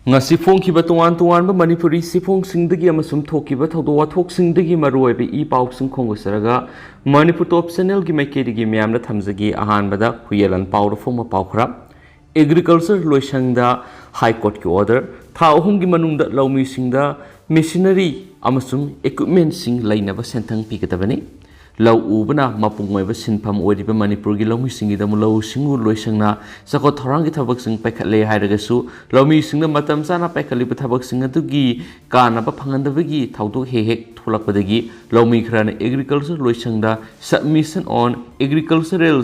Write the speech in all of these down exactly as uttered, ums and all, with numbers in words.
ꯉꯁꯤ ꯐꯣꯡꯈꯤꯕ ꯇꯣꯉꯥꯟ ꯇꯣꯉꯥꯟꯕ ꯃꯅꯤꯄꯨꯔꯤ ꯆꯦꯐꯣꯡꯁꯤꯡꯗꯒꯤ ꯑꯃꯁꯨꯡ ꯊꯣꯛꯈꯤꯕ ꯊꯧꯗꯣꯛ ꯋꯥꯊꯣꯛꯁꯤꯡꯗꯒꯤ ꯃꯔꯨꯑꯣꯏꯕ ꯏ ꯄꯥꯎꯁꯤꯡ ꯈꯣꯝꯒꯠꯆꯔꯒ ꯃꯅꯤꯄꯨꯔ ꯇꯣꯞ ꯆꯦꯅꯦꯜꯒꯤ ꯃꯥꯏꯀꯩꯗꯒꯤ ꯃꯌꯥꯝꯗ ꯊꯝꯖꯒꯦ꯫ ꯑꯍꯥꯟꯕꯗ ꯍꯨꯏꯌꯦꯂꯟ ꯄꯥꯎꯗ ꯐꯣꯡꯕ ꯄꯥꯎ ꯈꯔ꯫ ꯑꯦꯒ꯭ꯔꯤꯀꯜꯆꯔ ꯂꯣꯏꯁꯪꯗ ꯍꯥꯏ ꯀꯣꯔꯠꯀꯤ ꯑꯣꯔꯗꯔ꯫ ꯊꯥ ꯑꯍꯨꯝꯒꯤ ꯃꯅꯨꯡꯗ ꯂꯧꯃꯤꯁꯤꯡꯗ ꯃꯦꯁꯤꯅꯔꯤ ꯑꯃꯁꯨꯡ ꯏꯀ꯭ꯋꯤꯞꯃꯦꯟꯁꯤꯡ ꯂꯩꯅꯕ ꯁꯦꯟꯊꯪ ꯄꯤꯒꯗꯕꯅꯤ꯫ ꯂꯧ ꯎꯕꯅ ꯃꯄꯨꯡ ꯑꯣꯏꯕ ꯁꯤꯟꯐꯝ ꯑꯣꯏꯔꯤꯕ ꯃꯅꯤꯄꯨꯔꯒꯤ ꯂꯧꯃꯤꯁꯤꯡꯒꯤꯗꯃꯛ ꯂꯧꯎ ꯁꯤꯡꯎ ꯂꯣꯏꯁꯪꯅ ꯆꯥꯎꯈꯠ ꯊꯧꯔꯥꯡꯒꯤ ꯊꯕꯛꯁꯤꯡ ꯄꯥꯏꯈꯠꯂꯦ ꯍꯥꯏꯔꯒꯁꯨ, ꯂꯧꯃꯤꯁꯤꯡꯅ ꯃꯇꯝ ꯆꯥꯅ ꯄꯥꯏꯈꯠꯂꯤꯕ ꯊꯕꯛꯁꯤꯡ ꯑꯗꯨꯒꯤ ꯀꯥꯟꯅꯕ ꯐꯪꯍꯟꯗꯕꯒꯤ ꯊꯧꯗꯣꯛ ꯍꯦꯛ ꯍꯦꯛ ꯊꯣꯛꯂꯛꯄꯗꯒꯤ ꯂꯧꯃꯤ ꯈꯔꯅ agriculture ꯂꯣꯏꯁꯪꯗ Submission on Agricultural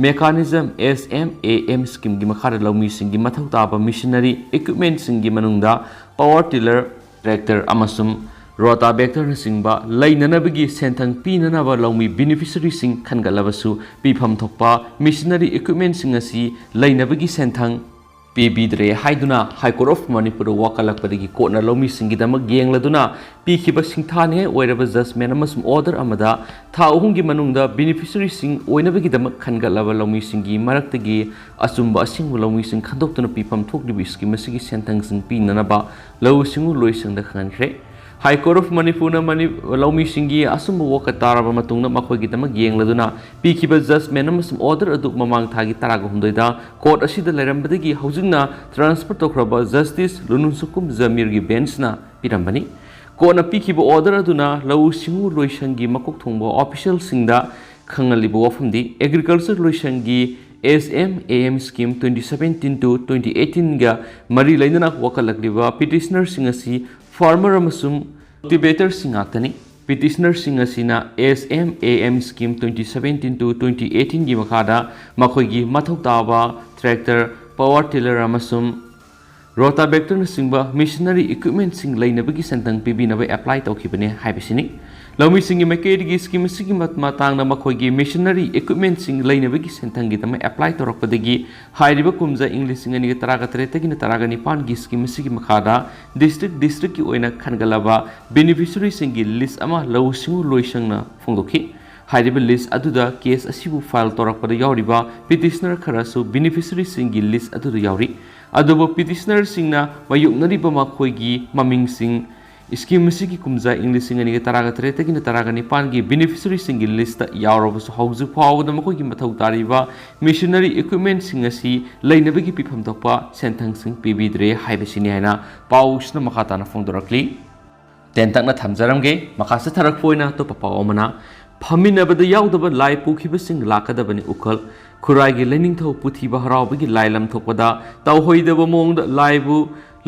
Mechanism, S M A M, ꯁ꯭ꯀꯤꯝꯒꯤ ꯃꯈꯥꯗ ꯂꯧꯃꯤꯁꯤꯡꯒꯤ ꯃꯊꯧ ꯇꯥꯕ ꯃꯦꯁꯤꯅꯔꯤ ꯏꯀ꯭ꯋꯤꯞꯃꯦꯟꯁꯤꯡꯒꯤ ꯃꯅꯨꯡꯗ ꯄꯥꯋꯔ ꯇꯤꯂꯔ, ꯇ꯭ꯔꯦꯛꯇꯔ ꯑꯃꯁꯨꯡ ꯔꯣꯇꯥꯕꯦꯛꯇꯔꯅꯆꯤꯡꯕ ꯂꯩꯅꯅꯕꯒꯤ ꯁꯦꯟꯊꯪ ꯄꯤꯅꯅꯕ ꯂꯧꯃꯤ ꯕꯦꯅꯤꯐꯤꯁꯔꯤꯁꯤꯡ ꯈꯟꯒꯠꯂꯕꯁꯨ, ꯄꯤꯐꯝ ꯊꯣꯛꯄ ꯃꯦꯁꯤꯅꯔꯤ ꯏꯀ꯭ꯋꯤꯞꯃꯦꯟꯁꯤꯡ ꯑꯁꯤ ꯂꯩꯅꯕꯒꯤ ꯁꯦꯟꯊꯪ ꯄꯤꯕꯤꯗ꯭ꯔꯦ ꯍꯥꯏꯗꯨꯅ ꯍꯥꯏ ꯀꯣꯔꯠ ꯑꯣꯐ ꯃꯅꯤꯄꯨꯔꯗ ꯋꯥꯀꯠꯂꯛꯄꯗꯒꯤ ꯀꯣꯔꯠꯅ ꯂꯧꯃꯤꯁꯤꯡꯒꯤꯗꯃꯛ ꯌꯦꯡꯂꯗꯨꯅ ꯄꯤꯈꯤꯕ ꯁꯤꯡꯊꯥꯅꯤꯡꯉꯥꯏ ꯑꯣꯏꯔꯕ ꯖꯖꯃꯦꯟ ꯑꯃꯁꯨꯡ ꯑꯣꯔꯗꯔ ꯑꯃꯗ ꯊꯥ ꯑꯍꯨꯝꯒꯤ ꯃꯅꯨꯡꯗ ꯕꯦꯅꯤꯐꯤꯁꯔꯤꯁꯤꯡ ꯑꯣꯏꯅꯕꯒꯤꯗꯃꯛ ꯈꯟꯒꯠꯂꯕ ꯂꯧꯃꯤꯁꯤꯡꯒꯤ ꯃꯔꯛꯇꯒꯤ ꯑꯆꯨꯝꯕ ꯑꯁꯦꯡꯕ ꯂꯧꯃꯤꯁꯤꯡ ꯈꯟꯗꯣꯛꯇꯨꯅ ꯄꯤꯐꯝ ꯊꯣꯛꯂꯤꯕ ꯁ꯭ꯀꯤꯝ ꯑꯁꯤꯒꯤ ꯁꯦꯟꯊꯪꯁꯤꯡ ꯄꯤꯅꯅꯕ ꯂꯧꯎ ꯁꯤꯡꯎ ꯂꯣꯏꯁꯪꯗ ꯈꯪꯍꯟꯈ꯭ꯔꯦ꯫ ꯍꯥꯏ ꯀꯣꯔꯠ ꯑꯣꯐ ꯃꯅꯤꯄꯨꯔꯅ ꯃꯅꯤ-, ꯂꯧꯃꯤꯁꯤꯡꯒꯤ ꯑꯆꯨꯝꯕ ꯋꯥꯀꯠ ꯇꯥꯔꯕ ꯃꯇꯨꯡꯗ ꯃꯈꯣꯏꯒꯤꯗꯃꯛ ꯌꯦꯡꯂꯗꯨꯅ ꯄꯤꯈꯤꯕ ꯖꯖꯃꯦꯟ ꯑꯃꯁꯨꯡ ꯑꯣꯔꯗꯔ ꯑꯗꯨ ꯃꯃꯥꯡ ꯊꯥꯒꯤ ꯇꯔꯥꯒ ꯍꯨꯝꯗꯣꯏꯗ ꯀꯣꯔꯠ ꯑꯁꯤꯗ ꯂꯩꯔꯝꯕꯗꯒꯤ ꯍꯧꯖꯤꯛꯅ ꯇ꯭ꯔꯥꯟꯁꯐꯔ ꯇꯧꯈ꯭ꯔꯕ ꯖꯁꯇꯤꯁ ꯂꯨꯅꯨꯟꯁꯨꯀꯨꯝ ꯖꯃꯤꯔꯒꯤ ꯕꯦꯟꯁꯅ ꯄꯤꯔꯝꯕꯅꯤ꯫ ꯀꯣꯔꯠꯅ ꯄꯤꯈꯤꯕ ꯑꯣꯔꯗꯔ ꯑꯗꯨꯅ ꯂꯧꯎ ꯁꯤꯡꯎ ꯂꯣꯏꯁꯪꯒꯤ ꯃꯀꯣꯛ ꯊꯣꯡꯕ ꯑꯣꯐꯤꯁꯤꯌꯦꯜꯁꯤꯡꯗ ꯈꯪꯍꯜꯂꯤꯕ ꯋꯥꯐꯝꯗꯤ, ꯑꯦꯒ꯭ꯔꯤꯀꯜꯆꯔ ꯂꯣꯏꯁꯪꯒꯤ S M A M scheme twenty seventeen to twenty eighteen ꯒ ꯃꯔꯤ ꯂꯩꯅꯅ ꯋꯥꯀꯠꯂꯛꯂꯤꯕ ꯄꯤꯇꯤꯁꯅꯔꯁꯤꯡ ꯑꯁꯤ ꯐꯥꯔꯃꯔ ꯑꯃꯁꯨꯡ ꯀꯜꯇꯤꯚꯦꯇꯔꯁꯤꯡ ꯉꯥꯛꯇꯅꯤ꯫ ꯄꯤꯇꯤꯁꯅꯔꯁꯤꯡ ꯑꯁꯤꯅ S M A M scheme twenty seventeen to twenty eighteen ꯒꯤ ꯃꯈꯥꯗ ꯃꯈꯣꯏꯒꯤ ꯃꯊꯧ ꯇꯥꯕ ꯇ꯭ꯔꯦꯛꯇꯔ, ꯄꯥꯋꯔ ꯇꯤꯂꯔ ꯑꯃꯁꯨꯡ ꯔꯣꯇꯥꯕꯦꯛꯇꯔꯅꯆꯤꯡꯕ ꯃꯦꯁꯤꯅꯔꯤ ꯏꯀ꯭ꯋꯤꯞꯃꯦꯟꯁꯤꯡ ꯂꯩꯅꯕꯒꯤ ꯁꯦꯟꯊꯪ ꯄꯤꯕꯤꯅꯕ ꯑꯦꯄ꯭ꯂꯥꯏ ꯇꯧꯈꯤꯕꯅꯤ ꯍꯥꯏꯕꯁꯤꯅꯤ꯫ ꯂꯧꯃꯤꯁꯤꯡꯒꯤ ꯃꯥꯏꯀꯩꯗꯒꯤ ꯁ꯭ꯀꯤꯝ ꯑꯁꯤꯒꯤ ꯃꯠ-, ꯃꯇꯥꯡꯗ ꯃꯈꯣꯏꯒꯤ ꯃꯦꯁꯤꯅꯔꯤ ꯏꯀ꯭ꯋꯤꯞꯃꯦꯟꯁꯤꯡ ꯂꯩꯅꯕꯒꯤ ꯁꯦꯟꯊꯪꯒꯤꯗꯃꯛ ꯑꯦꯄ꯭ꯂꯥꯏ ꯇꯧꯔꯛꯄꯗꯒꯤ ꯍꯥꯏꯔꯤꯕ ꯀꯨꯝꯖꯥ ꯏꯪ ꯂꯤꯁꯤꯡ ꯑꯅꯤꯒ ꯇꯔꯥꯒ ꯇꯔꯦꯠꯇꯒꯤꯅ ꯇꯔꯥꯒ ꯅꯤꯄꯥꯟꯒꯤ ꯁ꯭ꯀꯤꯝ ꯑꯁꯤꯒꯤ ꯃꯈꯥꯗ ꯗꯤꯁꯇ꯭ꯔꯤꯛ ꯗꯤꯁꯇ꯭ꯔꯤꯛꯀꯤ ꯑꯣꯏꯅ ꯈꯟꯒꯠꯂꯕ ꯕꯦꯅꯤꯐꯤꯁꯔꯤꯁꯤꯡꯒꯤ ꯂꯤꯁ ꯑꯃ ꯂꯧꯎ ꯁꯤꯡꯎ ꯂꯣꯏꯁꯪꯅ ꯐꯣꯡꯗꯣꯛꯈꯤ꯫ ꯍꯥꯏꯔꯤꯕ ꯂꯤꯁ ꯑꯗꯨꯗ ꯀꯦꯁ ꯑꯁꯤꯕꯨ ꯐꯥꯏꯜ ꯇꯧꯔꯛꯄꯗ ꯌꯥꯎꯔꯤꯕ ꯄꯤꯇꯤꯁꯅꯔ ꯈꯔꯁꯨ ꯕꯦꯅꯤꯐꯤꯁꯔꯤꯁꯤꯡꯒꯤ ꯂꯤꯁ ꯑꯗꯨꯗ ꯌꯥꯎꯔꯤ꯫ ꯑꯗꯨꯕꯨ ꯄꯤꯇꯤꯁꯅꯔꯁꯤꯡꯅ ꯃꯥꯌꯣꯛꯅꯔꯤꯕ ꯃꯈꯣꯏꯒꯤ ꯃꯃꯤꯡꯁꯤꯡ ꯁ꯭ꯀꯤꯝ ꯑꯁꯤꯒꯤ ꯀꯨꯝꯖꯥ ꯏꯪ ꯂꯤꯁꯤꯡ ꯑꯅꯤꯒ ꯇꯔꯥꯒ ꯇꯔꯦꯠꯇꯒꯤꯅ ꯇꯔꯥꯒ ꯅꯤꯄꯥꯟꯒꯤ ꯕꯦꯅꯤꯐꯤꯁꯔꯤꯁꯤꯡꯒꯤ ꯂꯤꯁꯇ ꯌꯥꯎꯔꯕꯁꯨ ꯍꯧꯖꯤꯛ ꯐꯥꯎꯕꯗ ꯃꯈꯣꯏꯒꯤ ꯃꯊꯧ ꯇꯥꯔꯤꯕ ꯃꯤꯁꯅꯔꯤ ꯏꯀ꯭ꯋꯤꯞꯃꯦꯟꯁꯤꯡ ꯑꯁꯤ ꯂꯩꯅꯕꯒꯤ ꯄꯤꯐꯝ ꯊꯣꯛꯄ ꯁꯦꯟꯊꯪꯁꯤꯡ ꯄꯤꯕꯤꯗ꯭ꯔꯦ ꯍꯥꯏꯕꯁꯤꯅꯤ ꯍꯥꯏꯅ ꯄꯥꯎꯁꯤꯅ ꯃꯈꯥ ꯇꯥꯅ ꯐꯣꯡꯗꯣꯔꯛꯂꯤ꯫ ꯇꯦꯟꯇꯛꯅ ꯊꯝꯖꯔꯝꯒꯦ꯫ ꯃꯈꯥ ꯆꯠꯊꯔꯛꯄ ꯑꯣꯏꯅ ꯑꯇꯣꯞꯄ ꯄꯥꯎ ꯑꯃꯅ, ꯐꯝꯃꯤꯟꯅꯕꯗ ꯌꯥꯎꯗꯕ ꯂꯥꯏ ꯄꯨꯈꯤꯕꯁꯤꯡ ꯂꯥꯛꯀꯗꯕꯅꯤ ꯎꯀꯜ꯫ ꯈꯨꯔꯥꯏꯒꯤ ꯂꯥꯏꯅꯤꯡꯊꯧ ꯄꯨꯊꯤꯕ ꯍꯔꯥꯎꯕꯒꯤ ꯂꯥꯏ ꯂꯝꯊꯣꯛꯄꯗ ꯇꯧꯍꯩꯗꯕ ꯃꯑꯣꯡꯗ ꯂꯥꯏꯕꯨ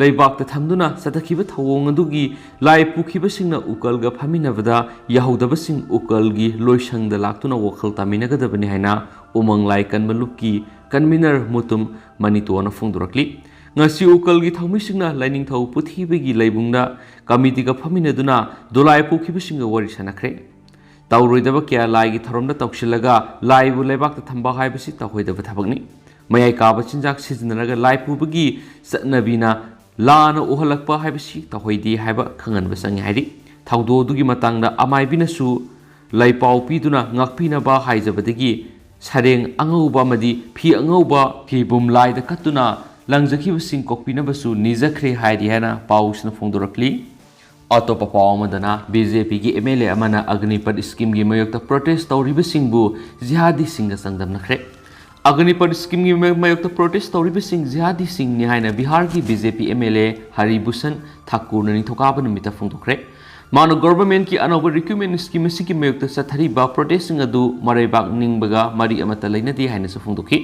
ꯂꯩꯕꯥꯛꯇ ꯊꯝꯗꯨꯅ ꯆꯠꯊꯈꯤꯕ ꯊꯧꯑꯣꯡ ꯑꯗꯨꯒꯤ ꯂꯥꯏ ꯄꯨꯈꯤꯕꯁꯤꯡꯅ ꯎꯀꯜꯒ ꯐꯝꯃꯤꯟꯅꯕꯗ ꯌꯥꯍꯧꯗꯕꯁꯤꯡ ꯎꯀꯜꯒꯤ ꯂꯣꯏꯁꯪꯗ ꯂꯥꯛꯇꯨꯅ ꯋꯥꯈꯜ ꯇꯥꯃꯤꯟꯅꯒꯗꯕꯅꯤ ꯍꯥꯏꯅ ꯎꯃꯪ ꯂꯥꯏ ꯀꯟꯕ ꯂꯨꯞꯀꯤ ꯀꯟꯚꯤꯅꯔ ꯃꯨꯇꯨꯝ ꯃꯅꯤꯇꯣꯅ ꯐꯣꯡꯗꯣꯔꯛꯂꯤ꯫ ꯉꯁꯤ ꯎꯀꯜꯒꯤ ꯊꯧꯃꯤꯁꯤꯡꯅ ꯂꯥꯏꯅꯤꯡꯊꯧ ꯄꯨꯊꯤꯕꯒꯤ ꯂꯩꯕꯨꯡꯗ ꯀꯃꯤꯇꯤꯒ ꯐꯝꯃꯤꯟꯅꯗꯨꯅ ꯗꯣꯂꯥꯏ ꯄꯨꯈꯤꯕꯁꯤꯡꯒ ꯋꯥꯔꯤ ꯁꯥꯟꯅꯈ꯭ꯔꯦ꯫ ꯇꯧꯔꯣꯏꯗꯕ ꯀꯌꯥ ꯂꯥꯏꯒꯤ ꯊꯧꯔꯝꯗ ꯇꯧꯁꯤꯜꯂꯒ ꯂꯥꯏꯕꯨ ꯂꯩꯕꯥꯛꯇ ꯊꯝꯕ ꯍꯥꯏꯕꯁꯤ ꯇꯧꯍꯩꯗꯕ ꯊꯕꯛꯅꯤ꯫ ꯃꯌꯥꯏ ꯀꯥꯕ ꯆꯤꯟꯖꯥꯛ ꯁꯤꯖꯤꯟꯅꯔꯒ ꯂꯥꯏ ꯄꯨꯕꯒꯤ ꯆꯠꯅꯕꯤꯅ ꯂꯥꯟꯅ ꯎꯍꯜꯂꯛꯄ ꯍꯥꯏꯕꯁꯤ ꯇꯧꯍꯩꯗꯦ ꯍꯥꯏꯕ ꯈꯪꯍꯟꯕ ꯆꯪꯏ ꯍꯥꯏꯔꯤ꯫ ꯊꯧꯗꯣꯛ ꯑꯗꯨꯒꯤ ꯃꯇꯥꯡꯗ ꯑꯃꯥꯏꯕꯤꯅꯁꯨ ꯂꯩꯄꯥꯎ ꯄꯤꯗꯨꯅ ꯉꯥꯛꯄꯤꯅꯕ ꯍꯥꯏꯖꯕꯗꯒꯤ ꯁꯔꯦꯡ ꯑꯉꯧꯕ ꯑꯃꯗꯤ ꯐꯤ ꯑꯉꯧꯕ ꯐꯤꯕꯨꯝ ꯂꯥꯏꯗ ꯀꯠꯇꯨꯅ ꯂꯪꯖꯈꯤꯕꯁꯤꯡ ꯀꯣꯛꯄꯤꯅꯕꯁꯨ ꯅꯤꯖꯈ꯭ꯔꯦ ꯍꯥꯏꯔꯤ ꯍꯥꯏꯅ ꯄꯥꯎꯁꯤꯅ ꯐꯣꯡꯗꯣꯔꯛꯂꯤ꯫ ꯑꯇꯣꯞꯄ ꯄꯥꯎ ꯑꯃꯗꯅ, ꯕꯤ ꯖꯦ ꯄꯤꯒꯤ ꯑꯦꯝ ꯑꯦꯜ ꯑꯦ ꯑꯃꯅ ꯑꯒꯅꯤꯄꯠ ꯁ꯭ꯀꯤꯝꯒꯤ ꯃꯥꯌꯣꯛꯇ ꯄ꯭ꯔꯣꯇꯦꯁ ꯇꯧꯔꯤꯕꯁꯤꯡꯕꯨ ꯖꯤꯍꯥꯗꯤꯁꯤꯡꯒ ꯆꯥꯡꯗꯝꯅꯈ꯭ꯔꯦ꯫ ꯑꯒꯅꯤꯄꯠ ꯁ꯭ꯀꯤꯝꯒꯤ ꯃꯥꯌꯣꯛꯇ ꯄ꯭ꯔꯣꯇꯦꯁ ꯇꯧꯔꯤꯕꯁꯤꯡ ꯖꯤꯍꯥꯗꯤꯁꯤꯡꯅꯤ ꯍꯥꯏꯅ ꯕꯤꯍꯥꯔꯒꯤ B J P M L A Haribhushan ꯊꯥꯀꯨꯔꯅ ꯅꯤꯡꯊꯧꯀꯥꯕ ꯅꯨꯃꯤꯠꯇ ꯐꯣꯡꯗꯣꯛꯈ꯭ꯔꯦ꯫ ꯃꯥꯅ ꯒꯣꯚꯔꯟꯃꯦꯟꯠꯀꯤ ꯑꯅꯧꯕ ꯔꯤꯀ꯭ꯔꯨꯠꯃꯦꯟꯠ ꯁ꯭ꯀꯤꯝ ꯑꯁꯤꯒꯤ ꯃꯥꯌꯣꯛꯇ ꯆꯠꯊꯔꯤꯕ ꯄ꯭ꯔꯣꯇꯦꯁꯁꯤꯡ ꯑꯗꯨ ꯃꯔꯩꯕꯥꯛ ꯅꯤꯡꯕꯒ ꯃꯔꯤ ꯑꯃꯠꯇ ꯂꯩꯅꯗꯦ ꯍꯥꯏꯅꯁꯨ ꯐꯣꯡꯗꯣꯛꯈꯤ꯫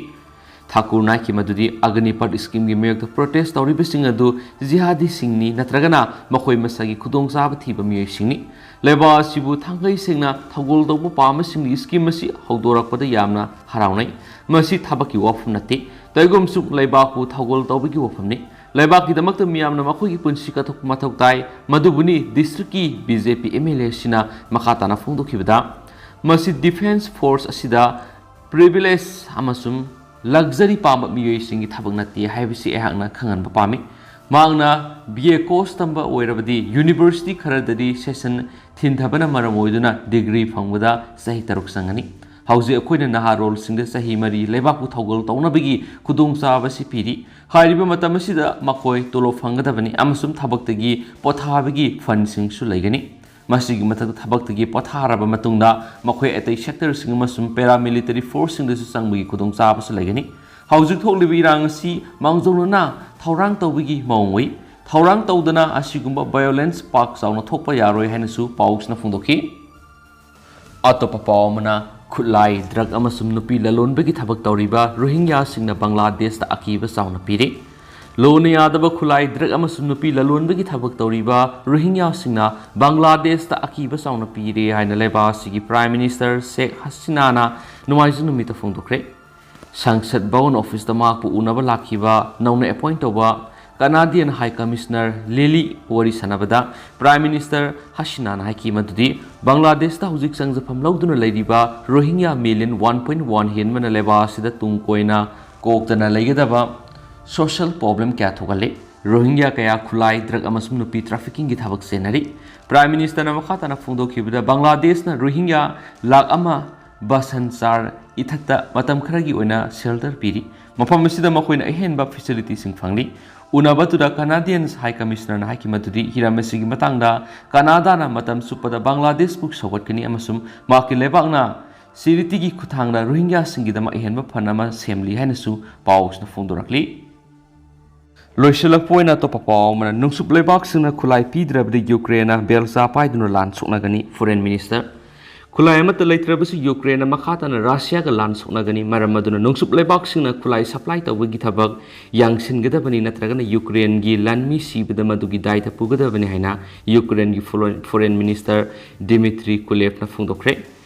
ꯊꯥꯀꯨꯔꯅ ꯍꯥꯏꯈꯤ ꯃꯗꯨꯗꯤ ꯑꯒꯅꯤꯄꯠ ꯁ꯭ꯀꯤꯝꯒꯤ ꯃꯥꯌꯣꯛꯇ ꯄ꯭ꯔꯣꯇꯦꯁ ꯇꯧꯔꯤꯕꯁꯤꯡ ꯑꯗꯨ ꯖꯤꯍꯥꯗꯤꯁꯤꯡꯅꯤ ꯅꯠꯇ꯭ꯔꯒꯅ ꯃꯈꯣꯏ ꯃꯁꯥꯒꯤ ꯈꯨꯗꯣꯡꯆꯥꯕ ꯊꯤꯕ ꯃꯤꯑꯣꯏꯁꯤꯡꯅꯤ꯫ ꯂꯩꯕꯥꯛ ꯑꯁꯤꯕꯨ ꯊꯥꯡꯒꯩ ꯁꯦꯡꯅ ꯊꯧꯒꯜ ꯇꯧꯕ ꯄꯥꯝꯕꯁꯤꯡꯒꯤ ꯁ꯭ꯀꯤꯝ ꯑꯁꯤ ꯍꯧꯗꯣꯔꯛꯄꯗ ꯌꯥꯝꯅ ꯍꯔꯥꯎꯅꯩ꯫ ꯃꯁꯤ ꯊꯕꯛꯀꯤ ꯋꯥꯐꯝ ꯅꯠꯇꯦ, ꯇꯩꯒꯨꯝꯁꯨ ꯂꯩꯕꯥꯛꯄꯨ ꯊꯧꯒꯜ ꯇꯧꯕꯒꯤ ꯋꯥꯐꯝꯅꯤ꯫ ꯂꯩꯕꯥꯛꯀꯤꯗꯃꯛꯇ ꯃꯤꯌꯥꯝꯅ ꯃꯈꯣꯏꯒꯤ ꯄꯨꯟꯁꯤ ꯀꯠꯊꯣꯛꯄ ꯃꯊꯧ ꯇꯥꯏ꯫ ꯃꯗꯨꯕꯨꯅꯤ ꯗꯤꯁꯇ꯭ꯔꯤꯛꯀꯤ B J P M L ꯑꯦ ꯑꯁꯤꯅ ꯃꯈꯥ ꯇꯥꯅ ꯐꯣꯡꯗꯣꯛꯈꯤꯕꯗ, ꯃꯁꯤ ꯗꯤꯐꯦꯟꯁ ꯐꯣꯔꯁ ꯑꯁꯤꯗ ꯄ꯭ꯔꯤꯚꯤꯂꯦꯖ ꯑꯃꯁꯨꯡ ꯂꯛꯖꯔꯤ ꯄꯥꯝꯕ ꯃꯤꯑꯣꯏꯁꯤꯡꯒꯤ ꯊꯕꯛ ꯅꯠꯇꯦ ꯍꯥꯏꯕꯁꯤ ꯑꯩꯍꯥꯛꯅ ꯈꯪꯍꯟꯕ ꯄꯥꯝꯃꯤ꯫ ꯃꯍꯥꯛꯅ ꯕꯤ ꯑꯦ ꯀꯣꯔꯁ ꯇꯝꯕ ꯑꯣꯏꯔꯕꯗꯤ ꯌꯨꯅꯤꯚꯔꯁꯤꯇꯤ ꯈꯔꯗꯗꯤ ꯁꯦꯁꯟ ꯊꯤꯟꯊꯕꯅ ꯃꯔꯝ ꯑꯣꯏꯗꯨꯅ ꯗꯤꯒ꯭ꯔꯤ ꯐꯪꯕꯗ ꯆꯍꯤ ꯇꯔꯨꯛ ꯆꯪꯒꯅꯤ꯫ ꯍꯧꯖꯤꯛ ꯑꯩꯈꯣꯏꯅ ꯅꯍꯥꯔꯣꯜꯁꯤꯡꯗ ꯆꯍꯤ ꯃꯔꯤ ꯂꯩꯕꯥꯛꯄꯨ ꯊꯧꯒꯜ ꯇꯧꯅꯕꯒꯤ ꯈꯨꯗꯣꯡꯆꯥꯕ ꯑꯁꯤ ꯄꯤꯔꯤ꯫ ꯍꯥꯏꯔꯤꯕ ꯃꯇꯝ ꯑꯁꯤꯗ ꯃꯈꯣꯏ ꯇꯣꯂꯣꯞ ꯐꯪꯒꯗꯕꯅꯤ ꯑꯃꯁꯨꯡ ꯊꯕꯛꯇꯒꯤ ꯄꯣꯊꯥꯕꯒꯤ ꯐꯟꯁꯤꯡꯁꯨ ꯂꯩꯒꯅꯤ꯫ ꯃꯁꯤꯒꯤ ꯃꯊꯛꯇ ꯊꯕꯛꯇꯒꯤ ꯄꯣꯊꯥꯔꯕ ꯃꯇꯨꯡꯗ ꯃꯈꯣꯏ ꯑꯇꯩ ꯁꯦꯛꯇꯔꯁꯤꯡ ꯑꯃꯁꯨꯡ ꯄꯦꯔꯥꯃꯤꯂꯤꯇꯔꯤ ꯐꯣꯔꯁꯁꯤꯡꯗꯁꯨ ꯆꯪꯕꯒꯤ ꯈꯨꯗꯣꯡꯆꯥꯕꯁꯨ ꯂꯩꯒꯅꯤ꯫ ꯍꯧꯖꯤꯛ ꯊꯣꯛꯂꯤꯕ ꯏꯔꯥꯡ ꯑꯁꯤ ꯃꯥꯡꯖꯧꯅꯅ ꯊꯧꯔꯥꯡ ꯇꯧꯕꯒꯤ ꯃꯑꯣꯡ ꯎꯏ꯫ ꯊꯧꯔꯥꯡ ꯇꯧꯗꯅ ꯑꯁꯤꯒꯨꯝꯕ ꯚꯥꯏꯑꯣꯂꯦꯟꯁ ꯄꯥꯛ ꯆꯥꯎꯅ ꯊꯣꯛꯄ ꯌꯥꯔꯣꯏ ꯍꯥꯏꯅꯁꯨ ꯄꯥꯎꯁꯤꯅ ꯐꯣꯡꯗꯣꯛꯈꯤ꯫ ꯑꯇꯣꯞꯄ ꯄꯥꯎ ꯑꯃꯅ, ꯈꯨꯠꯂꯥꯏ, ꯗ꯭ꯔꯒ ꯑꯃꯁꯨꯡ ꯅꯨꯄꯤ ꯂꯂꯣꯟꯕꯒꯤ ꯊꯕꯛ ꯇꯧꯔꯤꯕ ꯔꯣꯍꯤꯡꯌꯥꯁꯤꯡꯅ ꯕꯪꯒ꯭ꯂꯥꯗꯦꯁꯇ ꯑꯀꯤꯕ ꯆꯥꯎꯅ ꯄꯤꯔꯤ꯫ ꯂꯣꯟꯅ ꯌꯥꯗꯕ ꯈꯨꯠꯂꯥꯏ, ꯗ꯭ꯔꯒ ꯑꯃꯁꯨꯡ ꯅꯨꯄꯤ ꯂꯂꯣꯟꯕꯒꯤ ꯊꯕꯛ ꯇꯧꯔꯤꯕ ꯔꯣꯍꯤꯡꯌꯥꯁꯤꯡꯅ ꯕꯪꯒ꯭ꯂꯥꯗꯦꯁꯇ ꯑꯀꯤꯕ ꯆꯥꯎꯅ ꯄꯤꯔꯦ ꯍꯥꯏꯅ ꯂꯩꯕꯥꯛ ꯑꯁꯤꯒꯤ ꯄ꯭ꯔꯥꯏꯝ ꯃꯤꯅꯤꯁꯇꯔ ꯁꯦꯈ ꯍꯁꯤꯅꯥꯅ ꯅꯣꯡꯃꯥꯏꯖꯤꯡ ꯅꯨꯃꯤꯠꯇ ꯐꯣꯡꯗꯣꯛꯈ꯭ꯔꯦ꯫ ꯁꯪꯁꯗ ꯚꯋꯟ ꯑꯣꯐꯤꯁꯇ ꯃꯍꯥꯛꯄꯨ ꯎꯅꯕ ꯂꯥꯛꯈꯤꯕ ꯅꯧꯅ ꯑꯦꯄꯣꯏꯟꯠ ꯇꯧꯕ ꯀꯅꯥꯗꯤꯌꯟ ꯍꯥꯏ ꯀꯃꯤꯁꯅꯔ ꯂꯤꯂꯤ ꯋꯥꯔꯤ ꯁꯥꯟꯅꯕꯗ ꯄ꯭ꯔꯥꯏꯝ ꯃꯤꯅꯤꯁꯇꯔ ꯍꯁꯤꯅꯥꯅ ꯍꯥꯏꯈꯤ ꯃꯗꯨꯗꯤ ꯕꯪꯒ꯭ꯂꯥꯗꯦꯁꯇ ꯍꯧꯖꯤꯛ ꯆꯪꯖꯐꯝ ꯂꯧꯗꯨꯅ ꯂꯩꯔꯤꯕ ꯔꯣꯍꯤꯡꯌꯥ ꯃꯤꯂꯤꯌꯟ ꯋꯥꯟ ꯄꯣꯏꯟꯠ ꯋꯥꯟ ꯍꯦꯟꯕꯅ ꯂꯩꯕꯥꯛ ꯑꯁꯤꯗ ꯇꯨꯡ ꯀꯣꯏꯅ ꯀꯣꯛꯇꯅ ꯂꯩꯒꯗꯕ ꯁꯣꯁꯤꯌꯦꯜ ꯄ꯭ꯔꯣꯕ꯭ꯂꯦꯝ ꯀꯌꯥ ꯊꯣꯛꯍꯜꯂꯤ꯫ ꯔꯣꯍꯤꯡꯒ꯭ꯌꯥ ꯀꯌꯥ ꯈꯨꯠꯂꯥꯏ, ꯗ꯭ꯔꯒ ꯑꯃꯁꯨꯡ ꯅꯨꯄꯤ ꯇ꯭ꯔꯥꯐꯤꯀꯤꯡꯒꯤ ꯊꯕꯛ ꯆꯦꯟꯅꯔꯤ꯫ ꯄ꯭ꯔꯥꯏꯝ ꯃꯤꯅꯤꯁꯇꯔꯅ ꯃꯈꯥ ꯇꯥꯅ ꯐꯣꯡꯗꯣꯛꯈꯤꯕꯗ, ꯕꯪꯒ꯭ꯂꯥꯗꯦꯁꯅ ꯔꯣꯍꯤꯡꯒ꯭ꯌꯥ ꯂꯥꯈ ꯑꯃ ꯕꯁꯟꯆꯥꯔ ꯏꯊꯠꯇ ꯃꯇꯝ ꯈꯔꯒꯤ ꯑꯣꯏꯅ ꯁꯦꯜꯇꯔ ꯄꯤꯔꯤ꯫ ꯃꯐꯝ ꯑꯁꯤꯗ ꯃꯈꯣꯏꯅ ꯑꯍꯦꯟꯕ ꯐꯦꯁꯤꯂꯤꯇꯤꯁꯤꯡ ꯐꯪꯂꯤ꯫ ꯎꯅꯕꯗꯨꯗ ꯀꯅꯥꯗꯤꯌꯟ ꯍꯥꯏ ꯀꯃꯤꯁꯅꯔꯅ ꯍꯥꯏꯈꯤ ꯃꯗꯨꯗꯤ ꯍꯤꯔꯝ ꯑꯁꯤꯒꯤ ꯃꯇꯥꯡꯗ ꯀꯅꯥꯗꯥꯅ ꯃꯇꯝ ꯆꯨꯞꯄꯗ ꯕꯪꯒ꯭ꯂꯥꯗꯦꯁꯄꯨ ꯁꯧꯒꯠꯀꯅꯤ ꯑꯃꯁꯨꯡ ꯃꯍꯥꯛꯀꯤ ꯂꯩꯕꯥꯛꯅ ꯆꯦꯔꯤꯇꯤꯒꯤ ꯈꯨꯠꯊꯥꯡꯗ ꯔꯣꯍꯤꯡꯒ꯭ꯌꯥꯁꯤꯡꯒꯤꯗꯃꯛ ꯑꯍꯦꯟꯕ ꯐꯟ ꯑꯃ ꯁꯦꯝꯂꯤ ꯍꯥꯏꯅꯁꯨ ꯄꯥꯎꯁꯤꯅ ꯐꯣꯡꯗꯣꯔꯛꯂꯤ꯫ ꯂꯣꯏꯁꯤꯜꯂꯛꯄ ꯑꯣꯏꯅ ꯑꯇꯣꯞꯄ ꯄꯥꯎ ꯑꯃꯅ, ꯅꯣꯡꯆꯨꯞ ꯂꯩꯕꯥꯛꯁꯤꯡꯅ ꯈꯨꯠꯂꯥꯏ ꯄꯤꯗ꯭ꯔꯕꯗꯤ ꯌꯨꯀ꯭ꯔꯦꯟꯅ ꯕꯦꯜꯖꯥ ꯄꯥꯏꯗꯨꯅ ꯂꯥꯟ ꯁꯣꯛꯅꯒꯅꯤ, ꯐꯣꯔꯦꯟ ꯃꯤꯅꯤꯁꯇꯔ꯫ ꯈꯨꯠꯂꯥꯏ ꯑꯃꯠꯇ ꯂꯩꯇ꯭ꯔꯕꯁꯨ ꯌꯨꯀ꯭ꯔꯦꯟꯅ ꯃꯈꯥ ꯇꯥꯅ ꯔꯁꯤꯌꯥꯒ ꯂꯥꯟ ꯁꯣꯛꯅꯒꯅꯤ꯫ ꯃꯔꯝ ꯑꯗꯨꯅ ꯅꯣꯡꯆꯨꯞ ꯂꯩꯕꯥꯛꯁꯤꯡꯅ ꯈꯨꯠꯂꯥꯏ ꯁꯄ꯭ꯂꯥꯏ ꯇꯧꯕꯒꯤ ꯊꯕꯛ ꯌꯥꯡꯁꯤꯟꯒꯗꯕꯅꯤ, ꯅꯠꯇ꯭ꯔꯒꯅ ꯌꯨꯀ꯭ꯔꯦꯟꯒꯤ ꯂꯥꯟꯃꯤ ꯁꯤꯕꯗ ꯃꯗꯨꯒꯤ ꯗꯥꯏꯇ ꯄꯨꯒꯗꯕꯅꯤ ꯍꯥꯏꯅ ꯌꯨꯀ꯭ꯔꯦꯟꯒꯤ ꯐꯣꯔꯦꯟ, ꯐꯣꯔꯦꯟ ꯃꯤꯅꯤꯁꯇꯔ ꯗꯤꯃꯤꯇ꯭ꯔꯤ ꯀꯨꯂꯦꯕꯅ ꯐꯣꯡꯗꯣꯛꯈ꯭ꯔꯦ꯫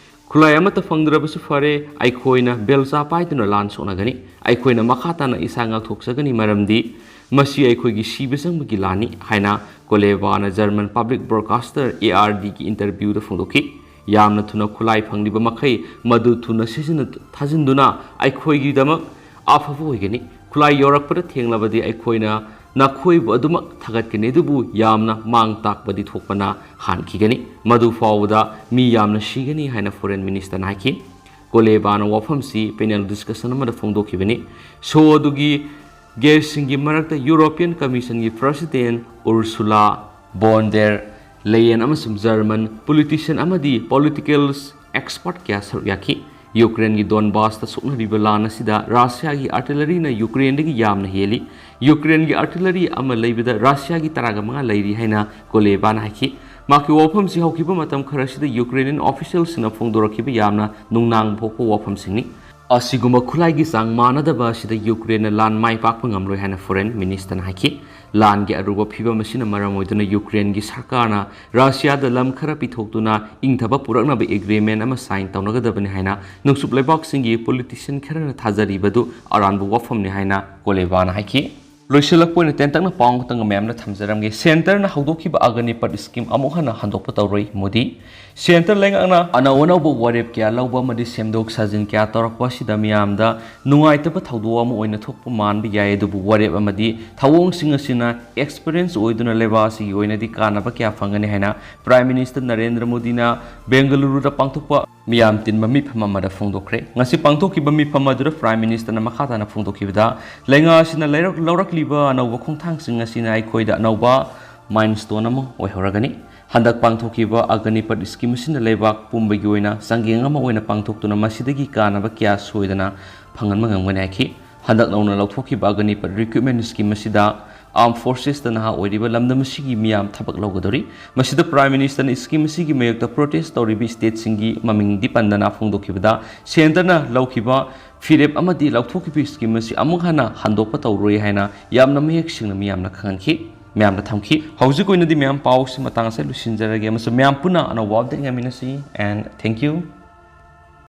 ꯈꯨꯠꯂꯥꯏ ꯑꯃꯠꯇ ꯐꯪꯗ꯭ꯔꯕꯁꯨ ꯐꯔꯦ, ꯑꯩꯈꯣꯏꯅ ꯕꯦꯜꯖꯥ ꯄꯥꯏꯗꯨꯅ ꯂꯥꯟ ꯁꯣꯛꯅꯒꯅꯤ꯫ ꯑꯩꯈꯣꯏꯅ ꯃꯈꯥ ꯇꯥꯅ ꯏꯁꯥ ꯉꯥꯛꯊꯣꯛꯆꯒꯅꯤ, ꯃꯔꯝꯗꯤ ꯃꯁꯤ ꯑꯩꯈꯣꯏꯒꯤ ꯁꯤꯕ ꯆꯪꯕꯒꯤ ꯂꯥꯟꯅꯤ ꯍꯥꯏꯅ ꯀꯣꯂꯦꯕꯥꯅ ꯖꯔꯃꯟ ꯄꯕ꯭ꯂꯤꯛ ꯕ꯭ꯔꯣꯗꯀꯥꯁꯇꯔ, ꯑꯦ ꯑꯥꯔ ꯗꯤꯒꯤ ꯏꯟꯇꯔꯚ꯭ꯌꯨꯗ ꯐꯣꯡꯗꯣꯛꯈꯤ꯫ ꯌꯥꯝꯅ ꯊꯨꯅ ꯈꯨꯠꯂꯥꯏ ꯐꯪꯂꯤꯕ ꯃꯈꯩ ꯃꯗꯨ ꯊꯨꯅ ꯁꯤꯖꯤꯟꯅ-, ꯊꯥꯖꯤꯟꯗꯨꯅ ꯑꯩꯈꯣꯏꯒꯤꯗꯃꯛ ꯑꯐꯕ ꯑꯣꯏꯒꯅꯤ꯫ ꯈꯨꯠꯂꯥꯏ ꯌꯧꯔꯛꯄꯗ ꯊꯦꯡꯂꯕꯗꯤ ꯑꯩꯈꯣꯏꯅ ꯅꯈꯣꯏꯕꯨ ꯑꯗꯨꯃꯛ ꯊꯥꯒꯠꯀꯅꯤ, ꯑꯗꯨꯕꯨ ꯌꯥꯝꯅ ꯃꯥꯡ ꯇꯥꯛꯄꯗꯤ ꯊꯣꯛꯄꯅ ꯍꯥꯟꯈꯤꯒꯅꯤ꯫ ꯃꯗꯨ ꯐꯥꯎꯕꯗ ꯃꯤ ꯌꯥꯝꯅ ꯁꯤꯒꯅꯤ ꯍꯥꯏꯅ ꯐꯣꯔꯦꯟ ꯃꯤꯅꯤꯁꯇꯔꯅ ꯍꯥꯏꯈꯤ꯫ ꯀꯣꯂꯦꯕꯥꯅ ꯋꯥꯐꯝꯁꯤ ꯄꯦꯅꯦꯜ ꯗꯤꯁꯀꯁꯟ ꯑꯃꯗ ꯐꯣꯡꯗꯣꯛꯈꯤꯕꯅꯤ꯫ ꯁꯣ ꯑꯗꯨꯒꯤ ꯒꯦꯁꯁꯤꯡꯒꯤ ꯃꯔꯛꯇ ꯌꯨꯔꯣꯄꯤꯌꯟ ꯀꯃꯤꯁꯟꯒꯤ ꯄ꯭ꯔꯁꯤꯗꯦꯟ ꯎꯔꯁꯨꯂꯥ ꯕꯣꯟ ꯗꯦꯔ ꯂꯦꯌꯦꯟ ꯑꯃꯁꯨꯡ ꯖꯔꯃꯟ ꯄꯣꯂꯤꯇꯤꯁꯤꯌꯟ ꯑꯃꯗꯤ ꯄꯣꯂꯤꯇꯤꯀꯦꯜ ꯑꯦꯛꯁꯄꯔꯠ ꯀꯌꯥ ꯁꯔꯨꯛ ꯌꯥꯈꯤ꯫ ꯌꯨꯀ꯭ꯔꯦꯟꯒꯤ ꯗꯣꯟꯕꯥꯁꯇ ꯁꯣꯛꯅꯔꯤꯕ ꯂꯥꯟ ꯑꯁꯤꯗ ꯔꯁꯤꯌꯥꯒꯤ ꯑꯥꯔꯇꯤꯂꯔꯤꯅ ꯌꯨꯀ꯭ꯔꯦꯟꯗꯒꯤ ꯌꯥꯝꯅ ꯍꯦꯜꯂꯤ꯫ ꯌꯨꯀ꯭ꯔꯦꯟꯒꯤ ꯑꯥꯔꯇꯤꯂꯔꯤ ꯑꯃ ꯂꯩꯕꯗ ꯔꯁꯤꯌꯥꯒꯤ ꯇꯔꯥꯒ ꯃꯉꯥ ꯂꯩꯔꯤ ꯍꯥꯏꯅ ꯀꯣꯂꯦꯕꯥꯅ ꯍꯥꯏꯈꯤ꯫ ꯃꯍꯥꯛꯀꯤ ꯋꯥꯐꯝꯁꯤ ꯍꯧꯈꯤꯕ ꯃꯇꯝ ꯈꯔ ꯑꯁꯤꯗ ꯌꯨꯀ꯭ꯔꯦꯅꯤꯌꯟ ꯑꯣꯐꯤꯁꯤꯌꯦꯜꯁꯤꯡꯅ ꯐꯣꯡꯗꯣꯔꯛꯈꯤꯕ ꯌꯥꯝꯅ ꯅꯨꯡꯅꯥꯡꯕ ꯄꯣꯛꯄ ꯋꯥꯐꯝꯁꯤꯡꯅꯤ꯫ ꯑꯁꯤꯒꯨꯝꯕ ꯈꯨꯠꯂꯥꯏꯒꯤ ꯆꯥꯡ ꯃꯥꯟꯅꯗꯕ ꯑꯁꯤꯗ ꯌꯨꯀ꯭ꯔꯦꯟꯅ ꯂꯥꯟ ꯃꯥꯏ ꯄꯥꯛꯄ ꯉꯝꯂꯣꯏ ꯍꯥꯏꯅ ꯐꯣꯔꯦꯟ ꯃꯤꯅꯤꯁꯇꯔꯅ ꯍꯥꯏꯈꯤ꯫ ꯂꯥꯟꯒꯤ ꯑꯔꯨꯕ ꯐꯤꯚꯝ ꯑꯁꯤꯅ ꯃꯔꯝ ꯑꯣꯏꯗꯨꯅ ꯌꯨꯀ꯭ꯔꯦꯟꯒꯤ ꯁꯔꯀꯥꯔꯅ ꯔꯁꯤꯌꯥꯗ ꯂꯝ ꯈꯔ ꯄꯤꯊꯣꯛꯇꯨꯅ ꯏꯪꯊꯕ ꯄꯨꯔꯛꯅꯕ ꯑꯦꯒ꯭ꯔꯤꯃꯦꯟ ꯑꯃ ꯁꯥꯏꯟ ꯇꯧꯅꯒꯗꯕꯅꯤ ꯍꯥꯏꯅ ꯅꯨꯡꯁꯨꯞ ꯂꯩꯕꯥꯛꯁꯤꯡꯒꯤ ꯄꯣꯂꯤꯇꯤꯁꯤꯌꯟ ꯈꯔꯅ ꯊꯥꯖꯔꯤꯕꯗꯨ ꯑꯔꯥꯟꯕ ꯋꯥꯐꯝꯅꯤ ꯍꯥꯏꯅ ꯀꯣꯂꯦꯕꯥꯅ ꯍꯥꯏꯈꯤ꯫ ꯂꯣꯏꯁꯤꯜꯂꯛꯄ ꯑꯣꯏꯅ ꯇꯦꯟꯇꯛꯅ ꯄꯥꯎ ꯑꯃꯈꯛꯇꯪꯒ ꯃꯌꯥꯝꯗ ꯊꯝꯖꯔꯝꯒꯦ꯫ ꯁꯦꯟꯇꯔꯅ ꯍꯧꯗꯣꯛꯈꯤꯕ ꯑꯒꯅꯤꯄꯠ ꯁ꯭ꯀꯤꯝ ꯑꯃꯨꯛ ꯍꯟꯅ ꯍꯟꯗꯣꯛꯄ ꯇꯧꯔꯣꯏ, ꯃꯣꯗꯤ꯫ ꯁꯦꯟꯇꯔ ꯂꯩꯉꯥꯛꯅ ꯑꯅꯧ ꯑꯅꯧꯕ ꯋꯥꯔꯦꯞ ꯀꯌꯥ ꯂꯧꯕ ꯑꯃꯗꯤ ꯁꯦꯝꯗꯣꯛ ꯁꯥꯖꯤꯟ ꯀꯌꯥ ꯇꯧꯔꯛꯄ ꯑꯁꯤꯗ ꯃꯤꯌꯥꯝꯗ ꯅꯨꯡꯉꯥꯏꯇꯕ ꯊꯧꯗꯣꯛ ꯑꯃ ꯑꯣꯏꯅ ꯊꯣꯛꯄ ꯃꯥꯟꯕ ꯌꯥꯏ, ꯑꯗꯨꯕꯨ ꯋꯥꯔꯦꯞ ꯑꯃꯗꯤ ꯊꯧꯑꯣꯡꯁꯤꯡ ꯑꯁꯤꯅ ꯑꯦꯛꯁꯄꯤꯔꯤꯌꯦꯟꯁ ꯑꯣꯏꯗꯨꯅ ꯂꯩꯕꯥꯛ ꯑꯁꯤꯒꯤ ꯑꯣꯏꯅꯗꯤ ꯀꯥꯟꯅꯕ ꯀꯌꯥ ꯐꯪꯒꯅꯤ ꯍꯥꯏꯅ ꯄ꯭ꯔꯥꯏꯝ ꯃꯤꯅꯤꯁꯇꯔ ꯅꯔꯦꯟꯗ꯭ꯔ ꯃꯣꯗꯤꯅ ꯕꯦꯡꯒꯂꯨꯔꯨꯗ ꯄꯥꯡꯊꯣꯛꯄ ꯃꯤꯌꯥꯝ ꯇꯤꯟꯕ ꯃꯤꯐꯝ ꯑꯃꯗ ꯐꯣꯡꯗꯣꯛꯈ꯭ꯔꯦ꯫ ꯉꯁꯤ ꯄꯥꯡꯊꯣꯛꯈꯤꯕ ꯃꯤꯐꯝ ꯑꯗꯨꯗ ꯄ꯭ꯔꯥꯏꯝ ꯃꯤꯅꯤꯁꯇꯔꯅ ꯃꯈꯥ ꯇꯥꯅ ꯐꯣꯡꯗꯣꯛꯈꯤꯕꯗ, ꯂꯩꯉꯥꯛ ꯑꯁꯤꯅ ꯂꯩꯔꯛ-, ꯂꯧꯔꯛꯂꯤꯕ ꯑꯅꯧꯕ ꯈꯣꯡꯊꯥꯡꯁꯤꯡ ꯑꯁꯤꯅ ꯑꯩꯈꯣꯏꯗ ꯑꯅꯧꯕ ꯃꯥꯏꯜꯁ꯭ꯇꯣꯟ ꯑꯃ ꯑꯣꯏꯍꯧꯔꯒꯅꯤ꯫ ꯍꯟꯗꯛ ꯄꯥꯡꯊꯣꯛꯈꯤꯕ ꯑꯒꯅꯤꯄꯠ ꯁ꯭ꯀꯤꯝ ꯑꯁꯤꯅ ꯂꯩꯕꯥꯛ ꯄꯨꯝꯕꯒꯤ ꯑꯣꯏꯅ ꯆꯥꯡꯌꯦꯡ ꯑꯃ ꯑꯣꯏꯅ ꯄꯥꯡꯊꯣꯛꯇꯨꯅ ꯃꯁꯤꯗꯒꯤ ꯀꯥꯟꯅꯕ ꯀꯌꯥ ꯁꯣꯏꯗꯅ ꯐꯪꯍꯟꯕ ꯉꯝꯒꯅꯤ ꯍꯥꯏꯈꯤ꯫ ꯍꯟꯗꯛ ꯅꯧꯅ ꯂꯧꯊꯣꯛꯈꯤꯕ ꯑꯒꯅꯤꯄꯠ ꯔꯤꯀ꯭ꯔꯨꯠꯃꯦꯟ ꯁ꯭ꯀꯤꯝ ꯑꯁꯤꯗ ꯑꯥꯔꯝ ꯐꯣꯔꯁꯦꯁꯇ ꯅꯍꯥ ꯑꯣꯏꯔꯤꯕ ꯂꯝꯗꯝ ꯑꯁꯤꯒꯤ ꯃꯤꯌꯥꯝ ꯊꯕꯛ ꯂꯧꯒꯗꯧꯔꯤ꯫ ꯃꯁꯤꯗ ꯄ꯭ꯔꯥꯏꯝ ꯃꯤꯅꯤꯁꯇꯔꯅ ꯁ꯭ꯀꯤꯝ ꯑꯁꯤꯒꯤ ꯃꯥꯌꯣꯛꯇ ꯄ꯭ꯔꯣꯇꯦꯁ ꯇꯧꯔꯤꯕ ꯁ꯭ꯇꯦꯠꯁꯤꯡꯒꯤ ꯃꯃꯤꯡꯗꯤ ꯄꯟꯗꯅ ꯐꯣꯡꯗꯣꯛꯈꯤꯕꯗ, ꯁꯦꯟꯇꯔꯅ ꯂꯧꯈꯤꯕ ꯐꯤꯔꯦꯞ ꯑꯃꯗꯤ ꯂꯧꯊꯣꯛꯈꯤꯕ ꯁ꯭ꯀꯤꯝ ꯑꯁꯤ ꯑꯃꯨꯛ ꯍꯟꯅ ꯍꯟꯗꯣꯛꯄ ꯇꯧꯔꯣꯏ ꯍꯥꯏꯅ ꯌꯥꯝꯅ ꯃꯌꯦꯛ ꯁꯦꯡꯅ ꯃꯤꯌꯥꯝꯅ ꯈꯪꯍꯟꯈꯤ, ꯃꯌꯥꯝꯗ ꯊꯝꯈꯤ꯫ ꯍꯧꯖꯤꯛ ꯑꯣꯏꯅꯗꯤ ꯃꯌꯥꯝ ꯄꯥꯎꯁꯤ ꯃꯇꯥꯡ ꯑꯁꯤꯗ ꯂꯣꯏꯁꯤꯟꯖꯔꯒꯦ, ꯑꯃꯁꯨꯡ ꯃꯌꯥꯝ ꯄꯨꯟꯅ ꯑꯅꯧꯕ ꯑꯞꯗꯦꯠ ꯉꯥꯏꯃꯤꯟꯅꯁꯤ, and thank you꯫